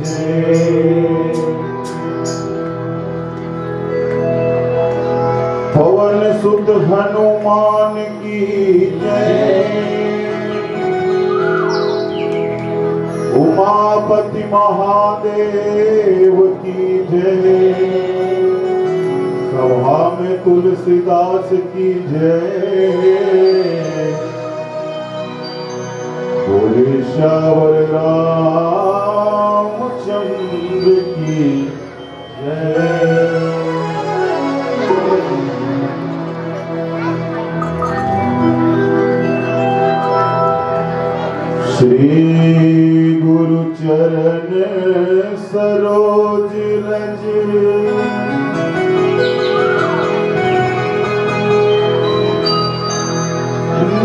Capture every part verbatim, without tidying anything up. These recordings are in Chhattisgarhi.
जय। पवन सुत हनुमान की जय। उमापति महादेव की जय। सभा में तुलसीदास की जय। बोले सियावर रामचंद्र की जय। श्री गुरु चरण सरोज रज।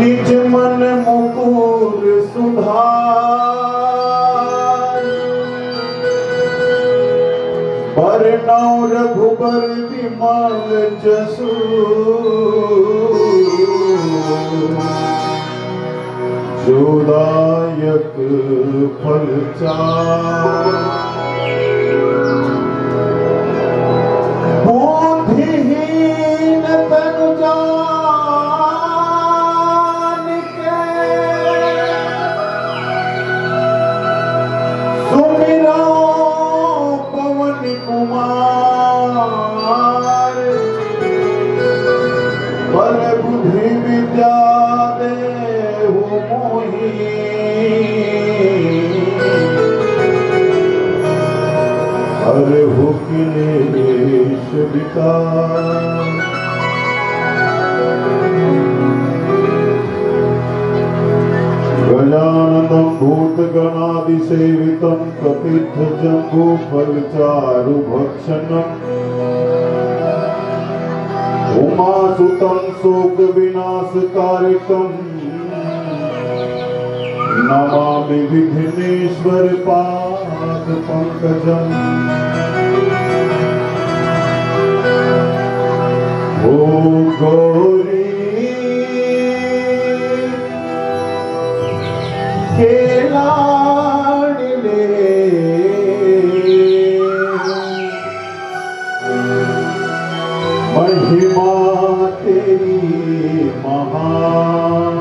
निज मन मुकुर सुधार। बरनउँ रघुबर विमल जसु। जो दायक फल चारि। बुद्धिहीन तनु जानिके सुमिरउँ पवन कुमार। बल बुद्धि विद्या देहु मोहि। हरहु क्लेश विकार। गजाननं भूतगणादिसेवितं कपित्थजम्बूफलचारुभक्षणम्। उमासुतं शोकविनाशकारकम्। नमामि विघ्नेश्वर पाद पंकजम। ओ गौरी के लाडले। महिमा तेरी महान।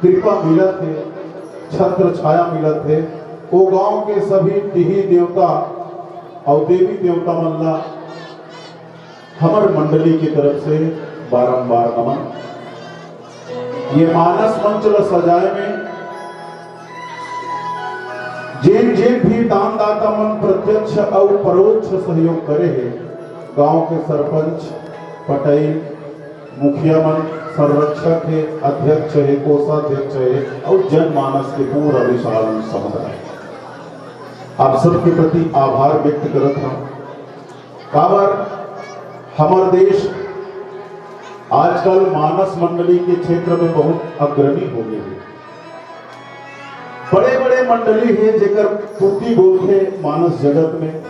कृपा मिलत हे, छत्र छाया मिलत हे। ओ गांव के सभी टिही देवता अउ देवी देवता मन ला हमर मंडली के तरफ से बारंबार नमन। ये मानस मंच ल सजाए में जेन जेन भी दानदाता मन प्रत्यक्ष अउ परोक्ष सहयोग करे हे, गांव के सरपंच, पटेल, मुखिया मन, संरक्षक हे, अध्यक्ष हे, कोषाध्यक्ष हे अउ जनमानस के पूरा विशाल समुदाय, आप सबके प्रति आभार व्यक्त करत हंव। काबर हमर देश आजकल मानस मंडली के क्षेत्र में बहुत अग्रणी हो गए हे। बड़े-बड़े मंडली हे जेकर पूर्ति बोलथे मानस जगत में।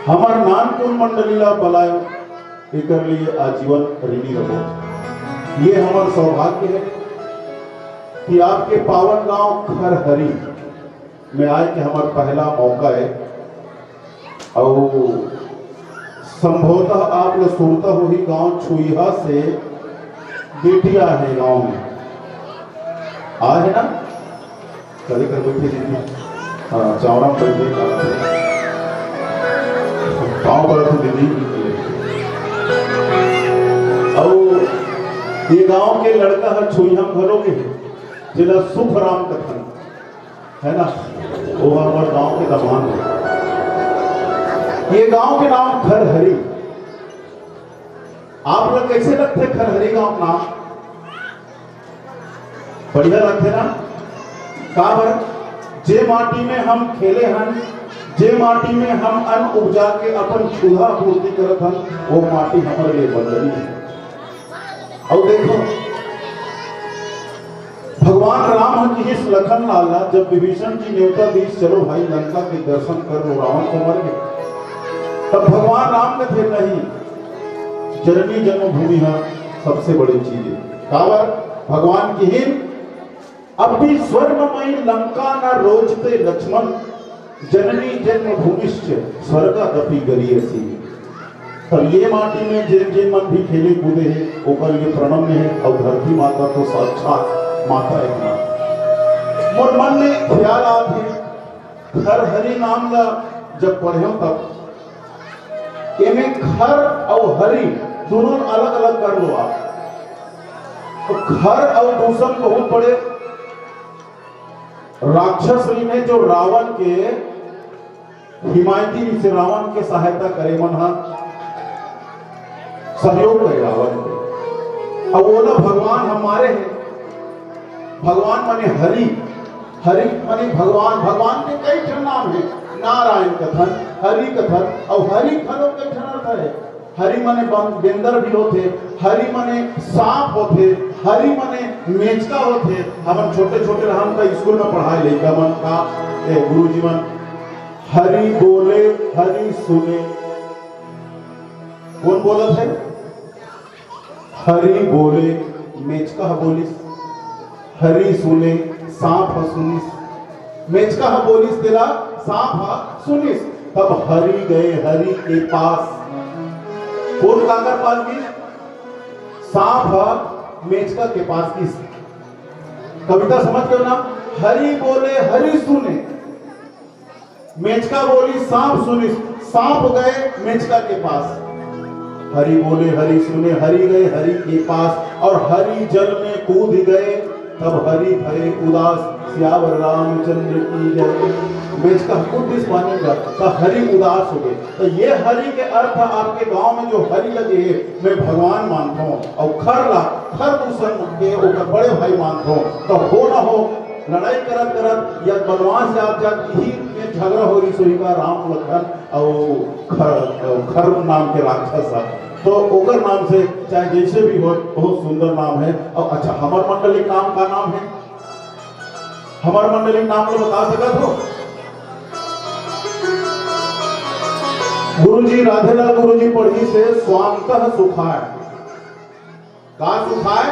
हमर नानकुन मंडली ला बलायो, एकर लिए आजीवन ऋणी रहो। ये हमर सौभाग्य हे कि आपके पावन गांव खरहरी में आए के हमर पहला मौका हे। अउ संभवतः आप ल सुरता होही, गांव छुईहा से बेटी आए हे गांव में। आए हे ना? कभी कर बैठे दीदी। हाँ, चावड़ा में बैठे। पाँव पड़त हे दीदी। अउ ये गांव के लड़का ह छुईहा घलो के हे, जेला सुखराम कथन। है ना? वो हमर गांव के दमान हे। ये गांव के नाम खरहरी। आप लोग कैसे लगथे खरहरी गांव के नाम? बढ़िया लगथे ना? काबर जे माटी में हम खेले हन, जे माटी में हम अन्न उपजा के अपन क्षुधा पूर्ति करत हन, वो माटी हमर लिए वंदनीय हे। अउ देखो, भगवान राम ह किहिस लखन लाल ला, जब विभीषण जी नेवता दीस, "चलो भाई, लंका के दर्शन कर लो, रावण तो मर गे।" तब भगवान राम कथे, "नहीं, जननी जन्मभूमि ह सबसे बड़ी चीज हे।" काबर? भगवान किहिन, "अभी स्वर्णमयी लंका न रोचते लक्ष्मण, जननी जन्मभूमिश्च स्वर्गादपि गरीयसी।" तब ये माटी में जेन जेन मन भी खेले कूदे हे, ओकर लिए प्रणम्य हे, अउ धरती माता तो साक्षात माता हे हमार। मोर मन में ख्याल आत हे, खरहरी नाम ला जब पढ़ेंव तब एमे खर अउ हरी दोनों अलग-अलग कर लो आप। तो खर अउ दूसर बहुत बड़े राक्षस रहिन हे, जो रावण के हिमायती रहिस हे, रावण के सहायता करे मन ह, सहयोग करे रावण के। अब ओला भगवान ह मारे हे। भगवान माने हरि, हरि माने भगवान। भगवान के कई ठन नाम हे, नारायण कथन, हरि कथन, अउ हरि घलो कई ठन अर्थ हे। हरि माने बं-, बेंदर भी होथे, हरि माने सांप होथे, हरि माने मेचका होथे। हमन छोटे-छोटे रहन त स्कूल में पढ़ाए लइका मन का, ए, गुरुजी मन, "हरि बोले, हरि सुने।" कोन बोलत हे? हरि बोले, मेचका ह बोलिस, हरि सुने, सांप ह सुनिस। मेचका ह बोलिस तेला, सांप ह सुनिस। तब हरि गए हरि के पास। कोन काकर पास गिस? सांप ह मेचका के पास गिस। कविता समझ गए ना? हरि बोले, हरि सुने। मेचका बोली, सांप सुनिस। सांप गए मेचका के पास। हरि बोले, हरि सुने, हरि गए हरि के पास, और हरि जल में कूद गए, तब हरि भये उदास। सियावर रामचंद्र की जय। मेचका कूद दिस पानी का, तो हरि उदास हो गए। तो ये हरि के अर्थ, आपके गांव में जो हरि लगे हे, मैं भगवान मानता हूँ, और खर ला, खर दूसर के ओकर बड़े भाई मानता हूँ। तो हो ना हो, लड़ाई करत करत या बनवास जात जात इही में झगड़ा हो रही, सोई का राम लखन और खर, खर नाम के राक्षस है। तो ओकर नाम से चाहे जैसे भी हो, बहुत सुंदर नाम है। और अच्छा, हमर मंडली नाम का नाम है, हमर मंडली नाम ला बता सकत हो? गुरुजी, राधेलाल गुरुजी पढ़िस हे स्वांतः सुखाय। का सुखाय?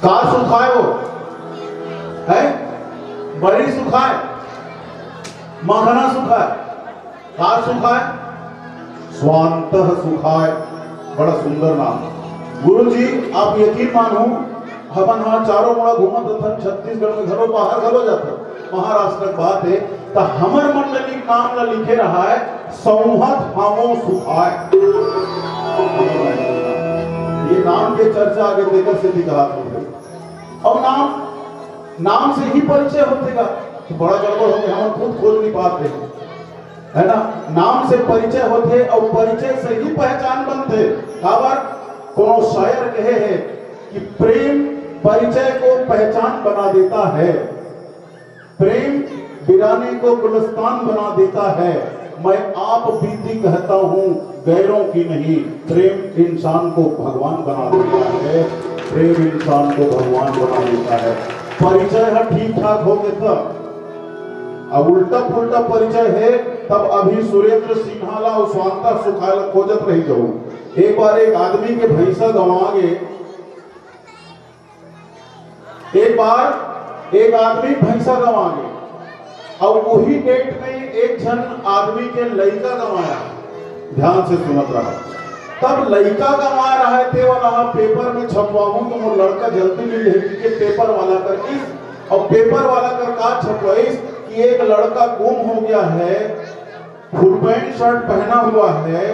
का सुखाय वो? है? बड़ी सुखाय, मखना सुखाय। का सुखाय? स्वांतः सुखाय। बड़ा सुंदर नाम। गुरु जी, आप यकीन मानहू, हमन हा चारों मुड़ा घूमत हथन, छत्तीसगढ़ में घलो, बाहर घलो जाथन, महाराष्ट्र के बात है, त हमर मंडली नाम ला लिखे रहा है, संवत हमो सुखाय। ये नाम के चर्चा आगे तेकर से भी कहा था। और नाम, नाम से ही परिचय होथे गा, तो बड़ा गड़बड़ होथे, हम खुद खोज नहीं पाते हैं, है ना? नाम से परिचय होथे और परिचय से ही पहचान बनथे। काबर? कोनो शायर कहे हे कि प्रेम परिचय को पहचान बना देता है, प्रेम वीराने को गुलस्तान बना देता है। मैं आप बीती कहता हूँ, गैरों की नहीं। प्रेम इंसान को भगवान बना देता है, प्रेम इंसान को भगवान बना देता है। परिचय है ठीक ठाक हो गए तब, अब उल्टा पुल्टा परिचय है, तब अभी सुरेंद्र सिन्हा ला और स्वांता सुखाय ला खोजत रही जाऊ। एक बार एक आदमी के भैंसा गंवा गे, एक बार एक आदमी भैंसा गंवा गे, और वही डेट में एक झन आदमी के लइका गंवाया। ध्यान से सुनत रहा, तब लइका गंवा रहा है, ते वाला हा पेपर में छपवाहूं तो मोर लड़का जल्दी मिल जाए, क्योंकि पेपर वाला कर किस, और पेपर वाला कर का छपवाइस कि एक लड़का गुम हो गया है, फुल पैंट शर्ट पहना हुआ है,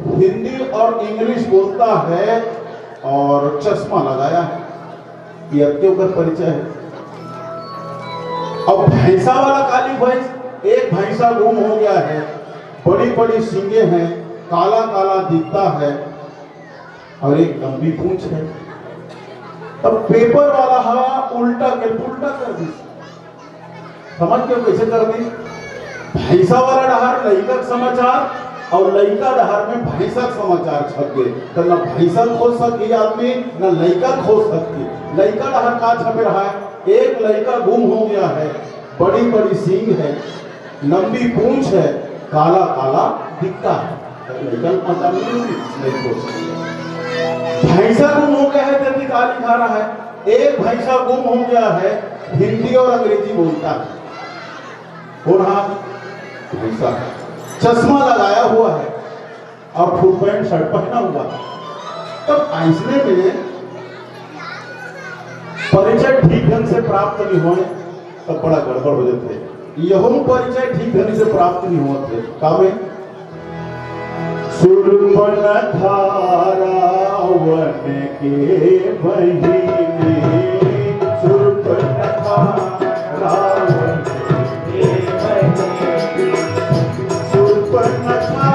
हिंदी और इंग्लिश बोलता है और चश्मा लगाया है। ये अतके ओकर परिचय है। अब भैंसा वाला काली भैंस, एक भैंसा गुम हो गया है, बड़ी बड़ी सींगे हैं, काला काला दिखता है और एक लंबी पूंछ है। तब पेपर वाला हा उल्टा के पुल्टा कर दी। समझ के कैसे कर दी? भैंसा वाला डहार लइका के समाचार और लइका डहार में भैंसा के समाचार छप गए। तो ना भैंसा खोज सकी आदमी, ना लइका खोज सकी। लइका डहार का छपे रहा है? एक लइका गुम हो गया है, बड़ी बड़ी सींग है, लंबी पूंछ है, काला काला दिखता है। तो लइका के पहचान नहीं होगी, नहीं खोज सकी। भैंसा गुम हो गया है, जल्दी का लिखा रहा है? एक भैंसा गुम हो गया है, हिंदी और अंग्रेजी बोलता है। और हाँ, भैंसा चश्मा लगाया हुआ है और फुल पैंट शर्ट पहना हुआ है। तब ऐसने में परिचय ठीक ढंग से प्राप्त नहीं होए, तब बड़ा गड़बड़ हो जाते हैं। यहू परिचय ठीक ढंग से प्राप्त नहीं होते। का में? सुर्पनखा रावण के बहिनी, सुर्पनखा रावण के बहिनी, सुर्पनखा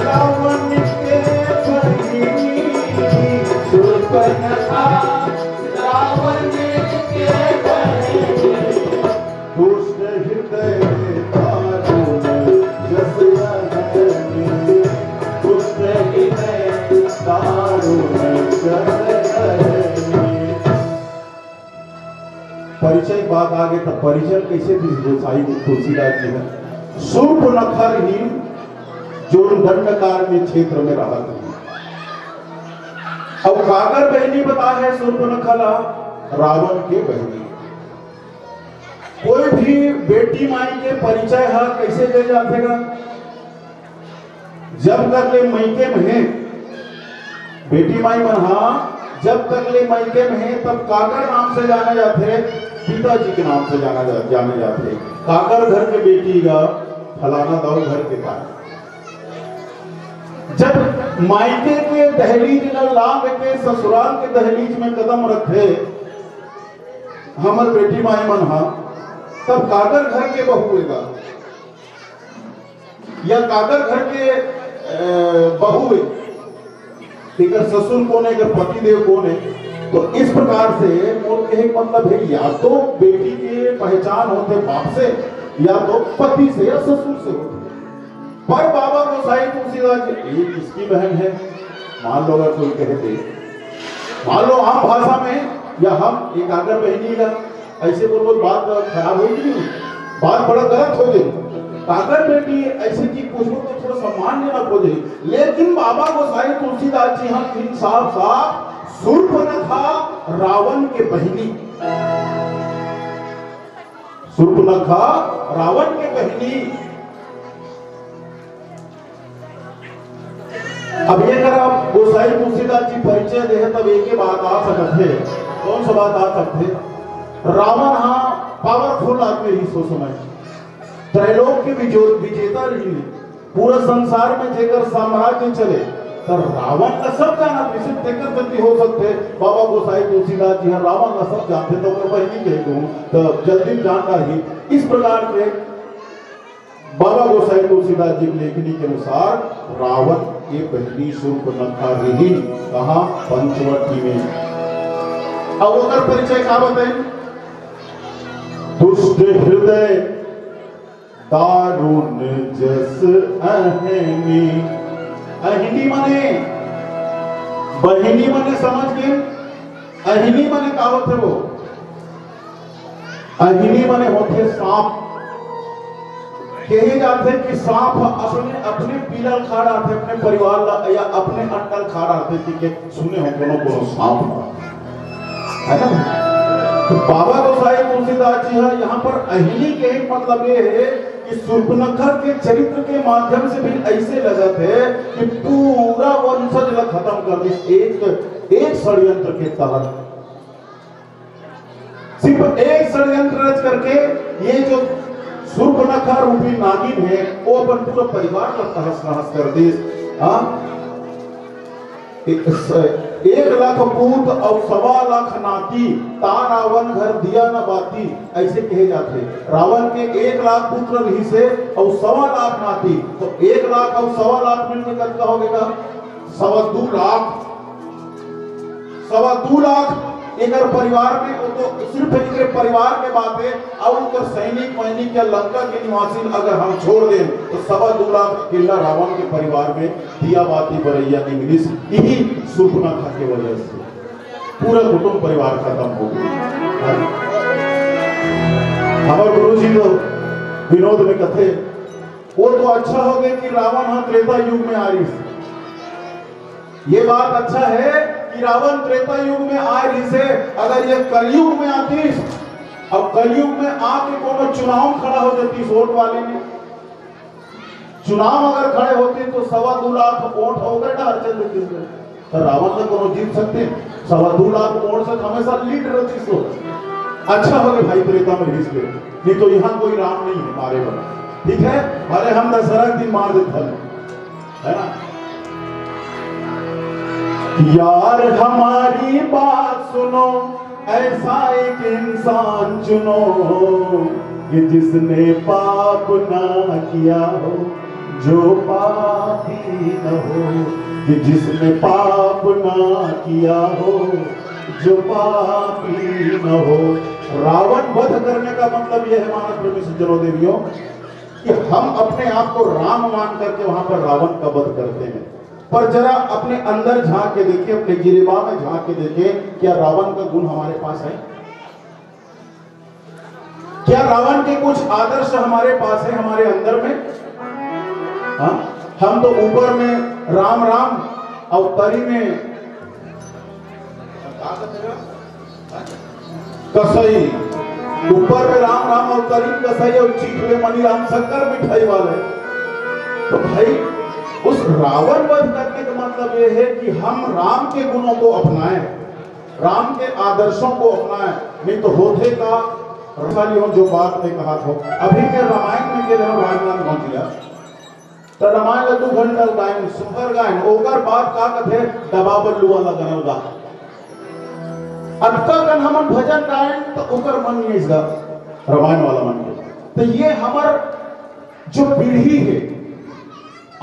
रावण के बहिनी, सुर्पनखा रावण के बहिनी। दुष्ट हृदय दारुण जस अहनी, दुष्ट हृदय दारुण जस अहनी। परिचय बात आगे, तब परिचय कैसे दी गोसाई तुलसीदास जी है? सूर्पनखा ही जो दंडकारण्य क्षेत्र में रहत है, अब काकर बहिनी बता है सूर्पनखा ला? रावण के बहिनी। कोई भी बेटी माई के परिचय ह कैसे दे जाथे गा? जब तक ले मइके में हे, बेटी माई मन हा जब तक ले मइके में हे, तब काकर नाम से जाने जाथे? पिताजी के नाम से जाना जा, जाने जाते। काकर घर के बेटी गा, फलाना दाऊ घर के ताई। जब मायके के दहलीज ल लांघ के ससुराल के दहलीज में कदम रखथे हमर बेटी माई मन हा, तब काकर घर के बहू एगा या काकर घर के, अ, बहू ए, एकर ससुर कोन है, एकर पति देव कोन है। तो इस प्रकार से मोर कहे के मतलब है, या तो बेटी के पहचान होथे बाप से, या तो पति से या ससुर से होथे। पर बाबा गोसाई तुलसीदास जी, ये किसकी बहन है? मान लो अगर कोई कहे दे, मान लो आम भाषा में, या हम एक आगर बहनी का ऐसे बोल बोल बात खराब होई कि नहीं? बात बड़ा गलत हो गई। काकर बेटी ऐसे कि कुछ लोग तो थोड़ा सम्मान देना खोजे, लेकिन बाबा गोसाई तुलसीदास जी हम इन साफ साफ सूर्पनखा रावण के बहनी, सूर्पनखा रावण के बहनी। अब ये कर आप गोसाई तुलसीदास जी परिचय दे हैं, तब एक ही बात आ सकत है। कौन सा बात आ सकत है? रावण हा पावरफुल आदमी रहिस ओ समय, त्रैलोक के विजो-, विजेता रहिस, पूरा संसार में जेकर साम्राज्य चले, तो रावण का सब जानत रहिस, तेकर सेती हो सकथे बाबा गोसाई तुलसीदास जी हा रावण का सब जानथे, तो ओकर बहिनी कह दूं, तो जल्दी में जान डारही। इस प्रकार के बाबा गोसाई तुलसीदास जी के लेखनी के अनुसार रावण के बहिनी सूर्पनखा रहिन, कहाँ? पंचवटी में। अब ओकर परिचय का बताई? दुष्ट हृदय दारुण जस अहनी। अहनी माने बहिनी माने समझ गए? अहनी माने का होथे वो? अहिनी माने होथे सांप। कहे जाथे कि सांप ह अपने, अपने पीला ल खा डारथे, अपने परिवार ला, या अपने अंडा ल खा डारथे, कि के सुने हो कोनो, कोनो सांप ह, है ना? तो बाबा गोसाई तुलसीदास जी ह यहाँ पर अहिनी के मतलब ये है कि सूर्पनखा के चरित्र के माध्यम से भी ऐसे लगत है कि पूरा वंशज ला खत्म कर दिस एक, एक षड्यंत्र के तहत। सिर्फ एक षड्यंत्र रच करके ये जो सूर्पनखा रूपी नागिन है, वो अपन पूरा परिवार ला तहस नहस कर दिस। हाँ, एक, एक लाख पूत अउ सवा लाख नाती, ता रावण घर दिया न बाती, ऐसे कहे जाथे। रावण के एक लाख पुत्र रहिसे अउ सवा लाख नाती, तो एक लाख अउ सवा लाख मिलके कतका हो गया? सवा दू लाख। सवा दू लाख एकर परिवार में, वो तो सिर्फ एकरे परिवार के बात है, अउ ओकर सैनिक वैनिक या लंका के निवासी अगर हम छोड़ दें, तो सवा दू लाख अकेला रावण के परिवार में दिया बाती बरैया निकलिस, यही सूर्पनखा के वजह से पूरा कुटुंब परिवार खत्म हो गया। हमारे गुरु जी तो विनोद में कथे, वो तो अच्छा हो गया कि रावण हा त्रेता युग में आ रहिस। ये बात अच्छा है कि रावण त्रेता युग में आ रहिसे, अगर ये कलयुग में आतिस, अब कलयुग में आके कोनो चुनाव में खड़ा हो जातिस वोट वाले में, चुनाव अगर खड़े होते तो सवा दू लाख वोट ओकर डार चल देते। तो रावण तो कोनो जीत सकते, सवा दू लाख वोट से हमेशा लीड रहतिस। अच्छा हो गए भाई त्रेता में रहिस के, नहीं तो यहाँ कोई राम नहीं है मारे बना। ठीक है, अरे हम दशहरा के दिन मार देते हैं, है ना? यार हमारी बात सुनो, ऐसा एक इंसान चुनो कि जिसने पाप ना किया हो, जो पापी न हो, कि जिसने पाप ना किया हो, जो पापी न हो। रावण वध करने का मतलब यह है, मानस प्रेमी सज्जनों देवियों, कि हम अपने आप को राम मान करके वहां पर रावण का वध करते हैं। पर जरा अपने अंदर झांक के देखिए, अपने गिरेबा में झांक के देखिए, क्या रावण का गुण हमारे पास है? क्या रावण के कुछ आदर्श हमारे पास है, हमारे अंदर में? हाँ, हम तो ऊपर में राम राम और तरी में कसई, ऊपर में राम राम और तरी में कसई और चीख में मनी राम शंकर मिठाई वाले। तो भाई, उस रावण वध करने का मतलब यह है कि हम राम के गुणों को अपनाएं। राम के आदर्शों को अपनाए, नहीं तो होथे का। रसाली हम जो बात में कहा था, अभी मैं रामायण में गे रहेंव राजनांदगांव जिला, त रामायण ला दू घंटा गायन, सुंदर गायन, ओकर बाद का कथे, डबा बल्लू वाला गाना गा। अतका कन हमन भजन गायन, त ओकर मन नहीं गा, रामायण वाला मन के। त ये हमर जो पीढ़ी हे,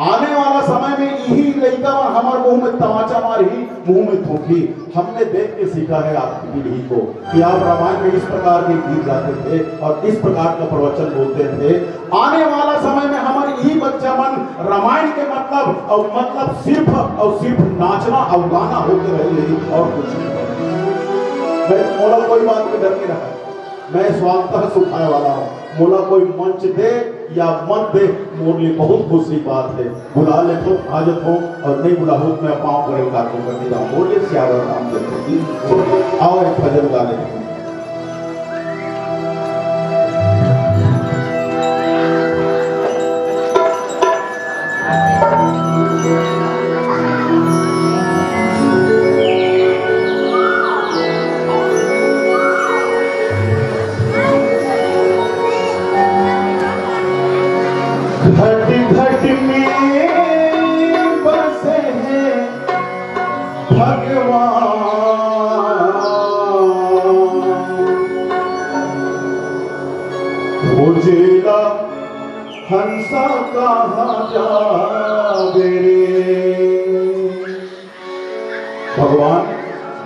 आने वाला समय में इही लइका मन हमर मुंह में तमाचा मारही, मुंह में थूकही। हमने देख के सीखा है आपकी पीढ़ी को कि आप रामायण में इस प्रकार के गीत गाते थे और इस प्रकार का प्रवचन बोलते थे। आने वाला समय में हमर इही बच्चा मन रामायण के मतलब और मतलब सिर्फ और सिर्फ नाचना और गाना होके रह जाही और कुछ नहीं। मैं, मोला कोई बात में डर नहीं रहा, मैं स्वांतः सुखाय वाला हूँ। मोला कोई मंच दे या मत दे, मोर लिए बहुत खुशी बात है। बुला लेथो, आ जाथो, और नहीं बुलाहू त मैं पाँव परे उतार के करके जाऊँ। बोलिए सियावर रामचंद्र की। आओ, एक भजन गा लेते हैं। घट घट में बसे हैं भगवान, उजेला हंसा कहाँ जावे रे। भगवान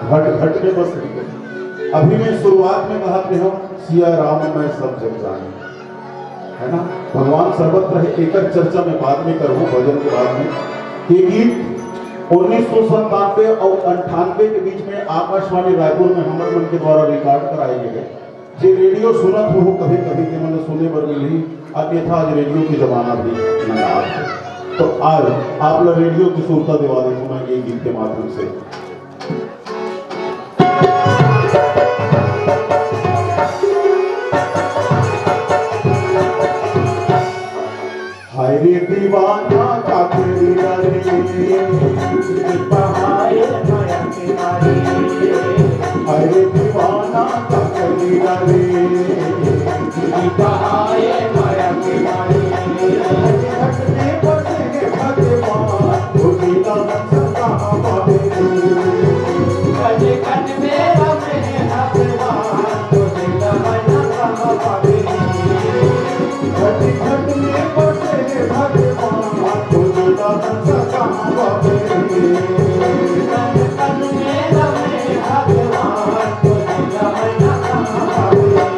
घट घट में बस रहिथे। अभी मैं शुरुआत में कहा थे हम, सिया राम मैं सब जग जानी, है ना? भगवान सर्वत्र है, एकर चर्चा मैं बाद में करूँ, भजन के बाद में। ये गीत उन्नीस सौ सत्तानवे और अंठानवे के बीच में आकाशवाणी रायपुर में हमर मन के द्वारा रिकॉर्ड कराए गए हैं। जे रेडियो सुनत हो, कभी कभी ते मन सुने बर मिलही, अन्यथा आज रेडियो के जमाना भी नाश है। तो आज आप ला रेडियो की सुरता दिवा देता हूँ मैं ये गीत के माध्यम से। हाय रे दीवाना का तेरी डाली, पहाए माया के मारी। हाय रे दीवाना का तेरी डाली, पहाए माया के मारी। घट में बसे हैं भगवान, वो लीला हंस कहाँ पावे। घट घट में रमे हैं भगवान, वो लीला हंस कहाँ पावे। घट घट में बसे भगवान, वो लीला हंस कहाँ पावे। घट घट में रमे भगवान, वो लीला हंस कहाँ पावे।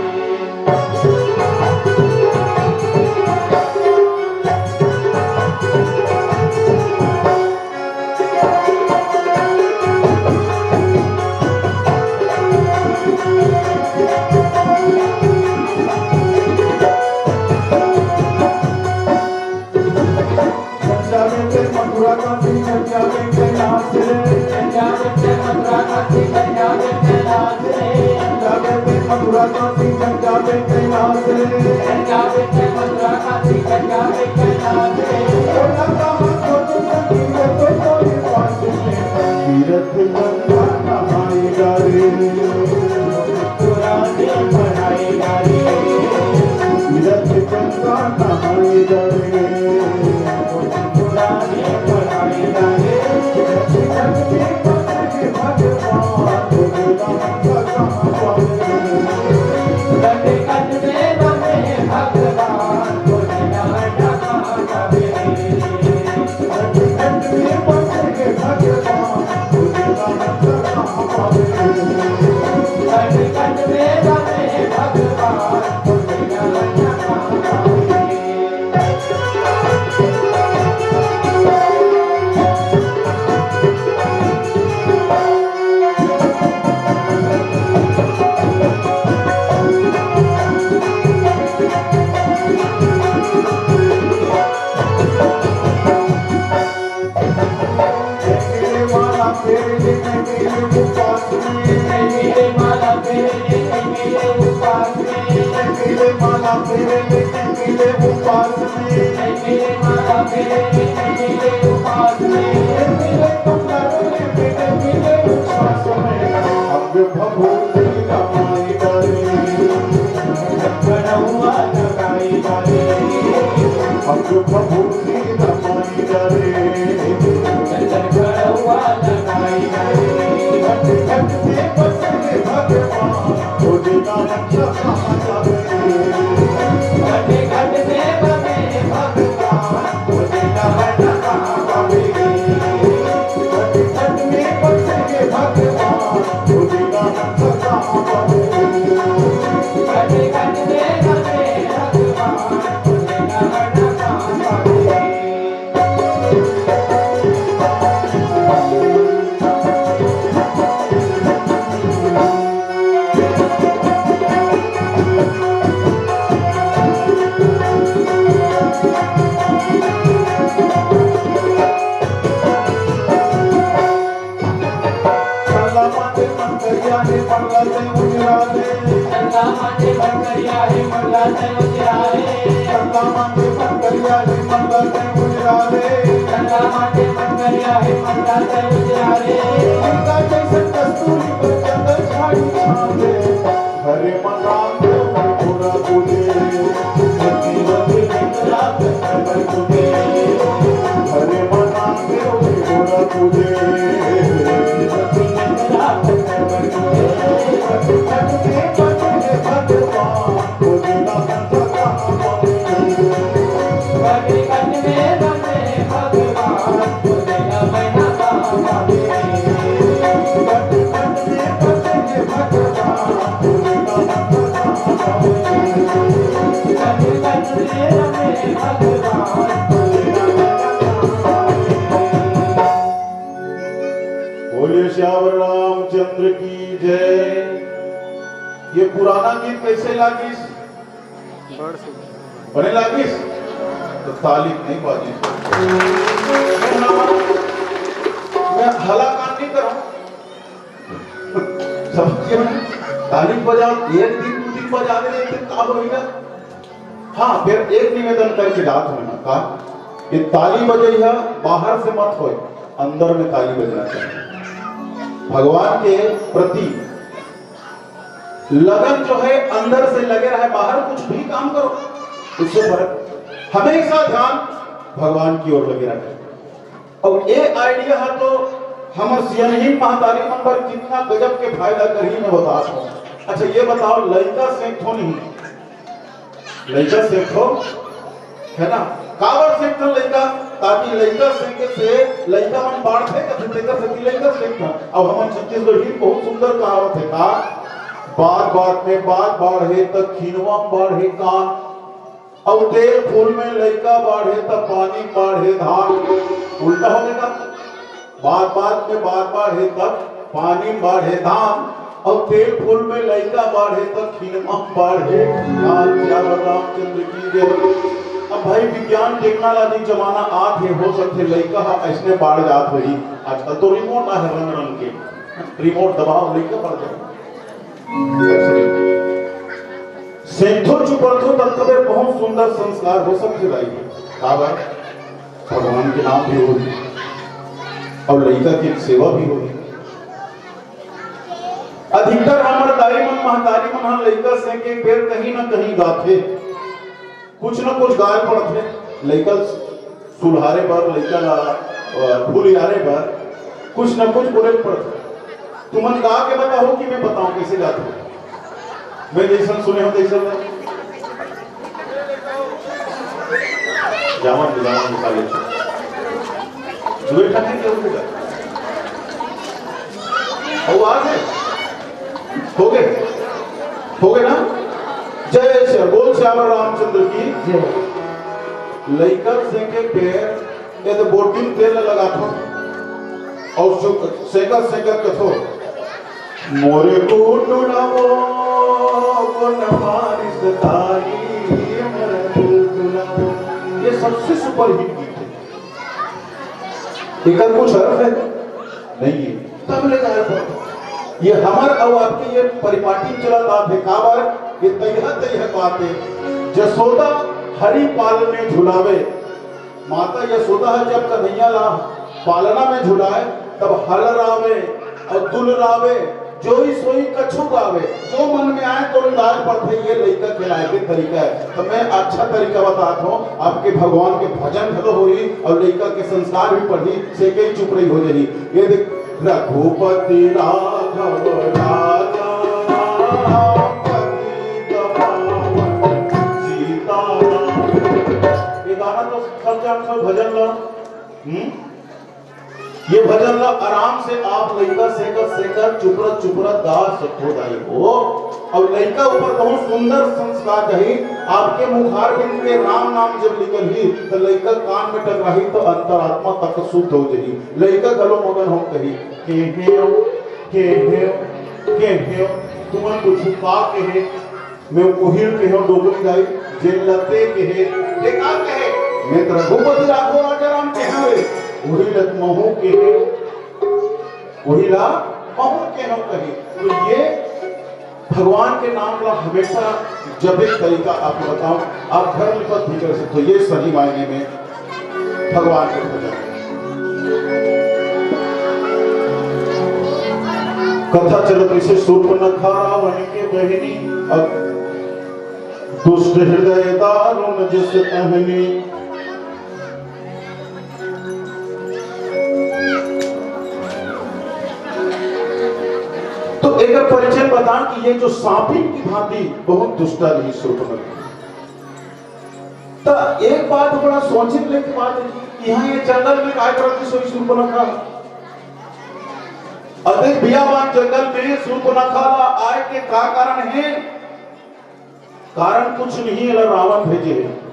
पंजाबी से मथुरा काशी, पंजाबी से नाच रे। पंजाबी से मथुरा काशी, पंजाबी से नाच रे। पंजाबी से मथुरा काशी, पंजाबी से नाच रे। पंजाबी से मथुरा काशी, पंजाबी से नाच रे। कोलकाता में छोटू संगीत तो कोई पास में। तीरथ गंगा नहाए जा रे। पुरानी पढ़ाई जा रे। तीरथ गंगा नहाए जा रे। हम जो फफूंदी दबाई जा रे, चंदन घड़वा लगाई जा रे, घट घट में बसे भगवान, हो देना रक्षा कहाँ जावे। घट घट में बसे भगवान, हो देना रक्षा कहाँ जावे। घट घट में बसे भगवान, हो देना रक्षा कहाँ जावे। घट घट में बसे भगवान, चंदा मांझे मंगरिया हे, मंगला से उजरा ले। चंदा मांझे मंगरिया हे, मंगला से उजरा ले। चंदा मांझे मंगरिया हे, मंगला से उजरा ले। चंदा मांझे मंगरिया हे, मंगला से उजरा ले। गंगा जैसे कस्तूरी पर चंदन झाड़ी छावे। हरे मना देव के घोड़ा पूजे, हरे मना देव के घोड़ा पूजे। बोलिए सियावर रामचंद्र की जय। ये पुराना गीत कैसे लागिस? बने लागिस? तो ताली नहीं बाजी। मैं ना, मैं हला कान नहीं करूं। समझिए ना? ताली बजाओ, एक दिन, दो दिन बजा दे, एक दिन का होई ना? हाँ, फिर एक निवेदन करके जात हूँ ना, का? ये ताली बजइया बाहर से मत होए, अंदर में ताली बजना चाहिए। भगवान के प्रति लगन जो है अंदर से लगे रहे, बाहर कुछ भी काम करो, उससे फर्क, हमेशा ध्यान भगवान की ओर लगे रहे। अब ये आइडिया है तो हमर सियनहीन महतारी मन बर कितना गजब के फायदा करही, मैं बता सकूं। अच्छा, ये बताओ, लइका सेंकथो नहीं, लइका सेंकथो, है ना? काबर सेंकथन लइका? ताकि लइका सेंके से लइका मन बाढ़थे, कथे तेकर सेती लइका सेंकथन। अब हमन छत्तीसगढ़ी बहुत सुंदर कहावत है का, बात बात में बात बाढ़े, त खिनवा में बाढ़े कान। अउ तेल फूल में लइका बाढ़े, त पानी में बाढ़े धान। उल्टा हो गया। बात बात में बात बाढ़े, तब पानी में बाढ़े धान, अउ तेल फूल में लइका बाढ़े, तब खिनमा में बाढ़े धान। सियावर रामचंद्र की जय। अब भाई, विज्ञान टेक्नोलॉजी जमाना आत हे, हो सकथे लइका ह अइसने बाढ़ जात होही। आजकल तो रिमोट आहे रंग रंग के, रिमोट दबाओ, लइका बाढ़ जाए। सेंथो चुपड़थो तब तबे बहुत सुंदर संस्कार हो सकथे दाई। काबर? भगवान के नाम भी होही अउ लइका के सेवा भी होही। अधिकतर हमर दाई मन, महतारी मन ह लइका सेंके बेर कहीं ना कहीं गाथे, कुछ ना कुछ गाय पड़थे। लइका सुलहारे बर, लइका ला, अ, फुलियारे बर कुछ ना कुछ बोले पड़थे। तुमन गा के बताओ कि मैं बताऊं कैसे गाथे? मैं जैसन सुने हो तैसन नहीं। जावन, जावन निकाले। दुए ठन है क्या उनके? अउ आ गए? हो गए? हो गए ना? जय श्री बोल सियावर रामचंद्र की जय। लइका सेंके बेर ये तो बोटी में तेल लगाथो अउ सु-, सेंकत सेंकत कथो, "मोरे गुंडुला वो कोन मारिस तारी, मोरे गुंडुला वो।" ये सबसे सुपरहिट गीत है। एकर कुछ अर्थ है? नहीं है। तब ले जाए पड़त। ये हमर अउ आपके ये परिपाटी चलत आत हे। काबर? ये तैहा तैहा बात है। जसोदा हरि पाल में झुलावे। माता यशोदा ह जब कन्हैया ला पालना में झुलाए, तब हलरावे अउ दुलरावे। जोई सोई कछु गावे, जो मन में आए तो गाय पड़थे। ये लइका खिलाए के तरीका है। तो मैं अच्छा तरीका बताता हूँ, आपके भगवान के भजन घलो होही और लइका के संस्कार भी पढ़ी, से कई चुप रही हो जाही। ये देख, रघुपति राघव राजा, पतित पावन सीताराम। ये गाना तो सब जानथो, भजन ला। हम्म? ये भजन ला आराम से आप लइका सेकर सेकर चुपरा चुपरा गा सकथो दाई हो। और लइका ऊपर बहुत सुंदर संस्कार जाही। आपके मुखारबिंद के राम नाम जब निकलही तो लइका कान में टकराही तो अंतरात्मा तक शुद्ध हो जाही। लइका घलो मगन हो कही, "के हे, के हे, के हे, तुमन कुछ पा के हे?" मैं कोहिल के हो डोकरी दाई, जे लते के हे, ते का के हे? मैं तो रघुपति राघव राजा राम के हवे, कोहिल महू के हे, कोहिला महू के हो कही। तो ये भगवान के नाम ला हमेशा जपे के तरीका आपको बताऊं, आप घर में पद भी कर सकते हो, ये सही मायने में भगवान के भजन। कथा चलत इसे सूर्पनखा रावण के बहिनी, अब दुष्ट हृदय दारुण जस कहनी। तो एकर परिचय बता कि ये जो सांपिन की भांति बहुत दुष्टा रही सूर्पनखा। तो एक बात बड़ा सोचे लेके बात है कि यहाँ ये जंगल में काय करत रही सूर्पनखा? अदे बियाबान जंगल में सूर्पनखा ला आए के का कारण है? कारण कुछ नहीं है, रावण भेजे है।